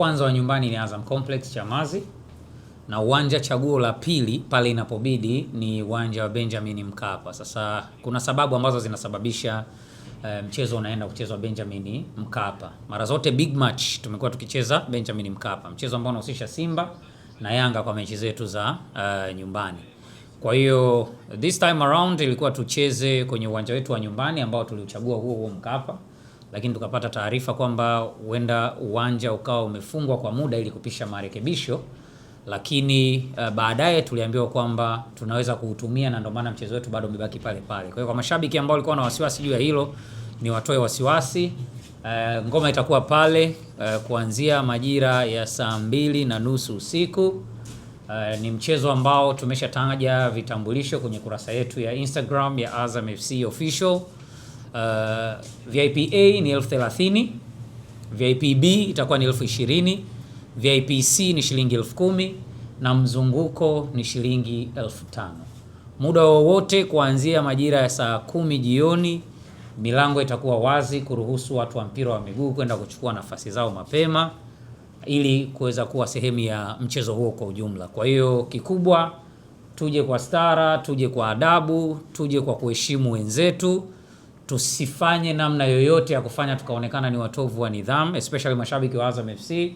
Kwanza wa nyumbani ni Azam Complex Chamazi, na uwanja chaguo la pili pale inapobidi ni uwanja wa Benjamin Mkapa. Sasa kuna sababu ambazo zinasababisha mchezo unaenda kuchezwa Benjamin Mkapa. Mara zote big match tumekuwa tukicheza Benjamin Mkapa, mchezo ambao unahusisha Simba na Yanga kwa mechi zetu za nyumbani. Kwa hiyo this time around ilikuwa tucheze kwenye uwanja wetu wa nyumbani ambao tuliuchagua huo huo Mkapa, lakini tukapata taarifa kwamba huenda uwanja ukawa umefungwa kwa muda ili kupisha marekebisho, lakini baadaye tuliambiwa kwamba tunaweza kuutumia na ndio maana mchezo wetu bado umebaki pale pale. Kwa hiyo kwa mashabiki ambao walikuwa na wasiwasi juu ya hilo, ni watoe wasiwasi. Ngoma itakuwa pale kuanzia majira ya 2:30 usiku. Ni mchezo ambao tumeshataja vitambulisho kwenye kurasa yetu ya Instagram ya Azam FC Official. VIP A ni 30,000, VIP B itakuwa ni 20,000, VIP C ni shilingi 10,000 na mzunguko ni shilingi 5,000. Muda wowote kuanzia majira ya saa 10 jioni milango itakuwa wazi kuruhusu watu wa mpira wa miguu kwenda kuchukua nafasi zao mapema ili kuweza kuwa sehemu ya mchezo huo kwa ujumla. Kwa hiyo kikubwa tuje kwa stara, tuje kwa adabu, tuje kwa kuheshimu wenzetu, tusifanye namna yoyote ya kufanya tukaonekana ni watovu wa nidhamu, especially mashabiki wa Azam FC,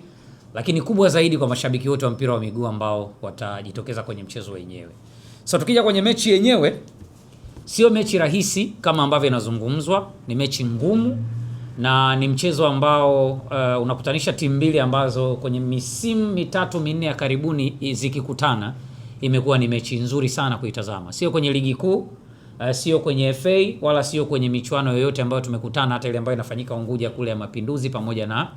lakini kubwa zaidi kwa mashabiki wote wa mpira wa miguu ambao watajitokeza kwenye mchezo wenyewe. So tukija kwenye mechi yenyewe, sio mechi rahisi kama ambavyo inazungumzwa, ni mechi ngumu na ni mchezo ambao unakutanisha timu mbili ambazo kwenye misimu mitatu minne ya karibuni zikikutana imekuwa ni mechi nzuri sana kuitazama, sio kwenye ligi kuu, sio kwenye FA wala sio kwenye michuano yoyote ambayo tumekutana, hata ile ambayo inafanyika Unguja kule ya Mapinduzi pamoja na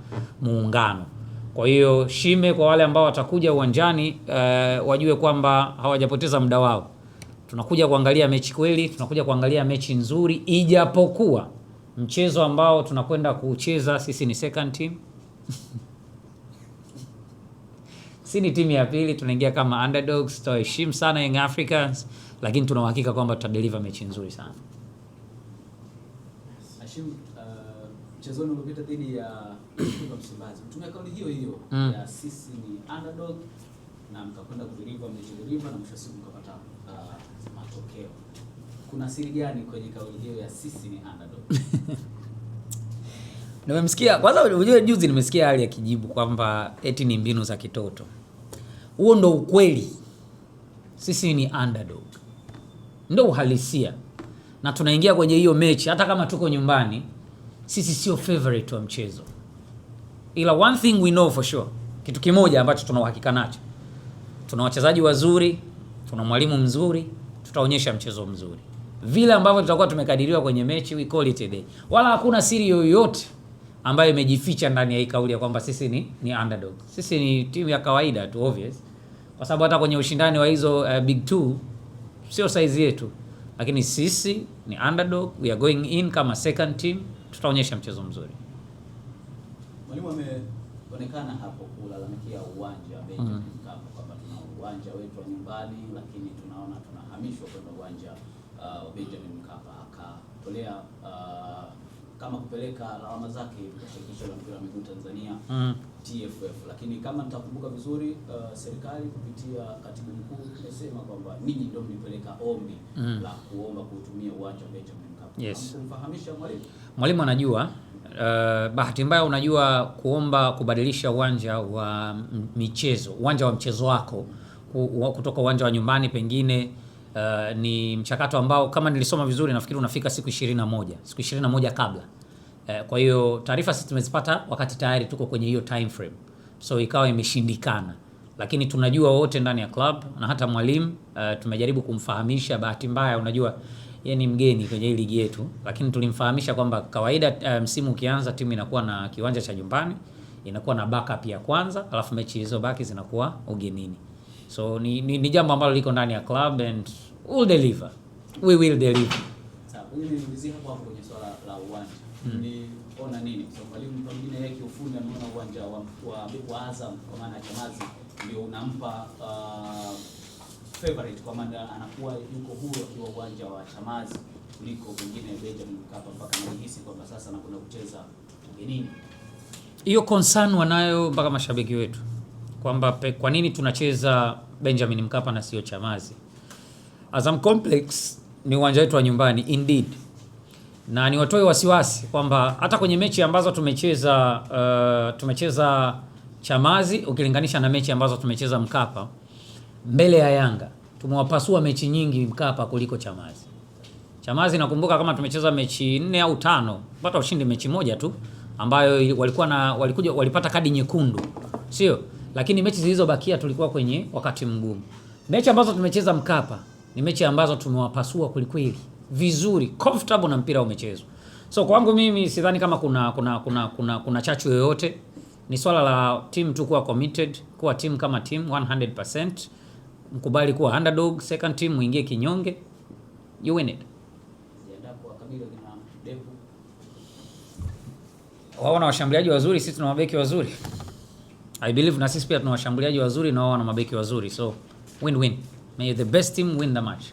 Muungano. Kwa hiyo shime kwa wale ambao watakuja uwanjani, wajue kwamba hawajapoteza muda wao. Tunakuja kuangalia mechi kweli, tunakuja kuangalia mechi nzuri, ijapokuwa mchezo ambao tunakwenda kucheza sisi ni second team si ni timu ya pili, tunaingia kama underdogs. Tutaheshimu sana Young Africans, lakini tuna uhakika kwamba tutadeliver mechi nzuri sana. Hashim, mchezoni uliopita dhidi ya Wekundu wa Msimbazi mtumia kauli hiyo hiyo ya sisi ni underdog na mkakwenda kudeliver, mlichodeliver na mwisho wa siku mkapata matokeo. Kuna siri gani kwenye kauli hiyo ya sisi ni underdog? Nimemsikia kwanza, unajua juzi nimesikia hali akijibu kwamba eti ni mbinu za kitoto. Huo ndo ukweli, sisi ni underdog, ndo uhalisia, na tunaingia kwenye hiyo mechi hata kama tuko nyumbani, sisi sio favorite wa mchezo, ila one thing we know for sure, kitu kimoja ambacho tuna uhakika nacho, tuna wachezaji wazuri, tuna mwalimu mzuri, tutaonyesha mchezo mzuri vile ambavyo tutakuwa tumekadiriwa kwenye mechi, we call it a day. Wala hakuna siri yoyote ambayo imejificha ndani ya hii kauli ya kwamba sisi ni underdog. Sisi ni timu ya kawaida tu obvious, kwa sababu hata kwenye ushindani wa hizo big two sio size yetu, lakini sisi ni underdog, we are going in kama second team, tutaonyesha mchezo mzuri. Mwalimu ameonekana hapo kulalamikia uwanja wa Benjamin Mkapa kwamba tuna uwanja wetu wa nyumbani, lakini tunaona tunahamishwa kwenda uwanja wa Benjamin Mkapa. Akatolea kama kupeleka lawama zake hivi kwa shirikisho la mpira wa miguu Tanzania TFF, lakini kama nitakumbuka vizuri, serikali kupitia katibu mkuu imesema kwamba ninyi ndio mlipeleka ombi la kuomba kuutumia uwanja wa Benjamin Mkapa. Hamkumfahamisha mwalimu? Mwalimu anajua. Bahati mbaya unajua, kuomba kubadilisha uwanja wa michezo, uwanja wa mchezo wako kutoka uwanja wa nyumbani pengine ni mchakato ambao kama nilisoma vizuri nafikiri unafika siku 21, siku 21 kabla. Kwa hiyo taarifa sisi tumezipata wakati tayari tuko kwenye hiyo time frame, so ikawa imeshindikana, lakini tunajua wote ndani ya club na hata mwalimu tumejaribu kumfahamisha. Bahati mbaya unajua yeye ni mgeni kwenye hii ligi yetu, lakini tulimfahamisha kwamba kawaida msimu ukianza timu inakuwa na kiwanja cha nyumbani, inakuwa na backup ya kwanza, alafu mechi hizo baki zinakuwa ugenini. So ni jambo ambalo liko ndani ya club and we'll deliver. We will deliver. Sawa, pengine niulizie hapo hapo kwenye swala la uwanja. Mliona nini? Kwa sababu mwalimu pengine yeye kiufundi ameona uwanja wa Azam kwa maana ya Chamazi ndio unampa favorite, kwa maana anakuwa yuko huru akiwa uwanja wa Chamazi kuliko pengine Benjamin Mkapa, mpaka anajihisi kwamba sasa anakwenda kucheza ugenini. Hiyo concern wanayo mpaka mashabiki wetu kwamba kwa nini tunacheza Benjamin Mkapa na sio Chamazi. Azam Complex ni uwanja wetu wa nyumbani indeed, na niwatoe wasiwasi kwamba hata kwenye mechi ambazo tumecheza Chamazi ukilinganisha na mechi ambazo tumecheza Mkapa mbele ya Yanga, tumewapasua mechi nyingi Mkapa kuliko Chamazi. Chamazi nakumbuka kama tumecheza mechi 4 au 5, pata ushindi mechi moja tu ambayo walikuwa na walikuja walipata kadi nyekundu, sio? Lakini mechi zilizobakia tulikuwa kwenye wakati mgumu. Mechi ambazo tumecheza Mkapa ni mechi ambazo tumewapasua kwelikweli vizuri, comfortable na mpira umechezwa. So kwangu mimi sidhani kama kuna chachu yoyote. Ni swala la team tu kuwa committed, kuwa team kama team 100%, mkubali kuwa underdog, second team muingie kinyonge, you win it. Jiandaa kuwakabili wakina Depu. Wao wana washambuliaji wazuri, sisi tuna mabeki wazuri. I believe na sisi pia tuna washambuliaji wazuri na wao wana mabeki wazuri, so win win. May the best team win the match.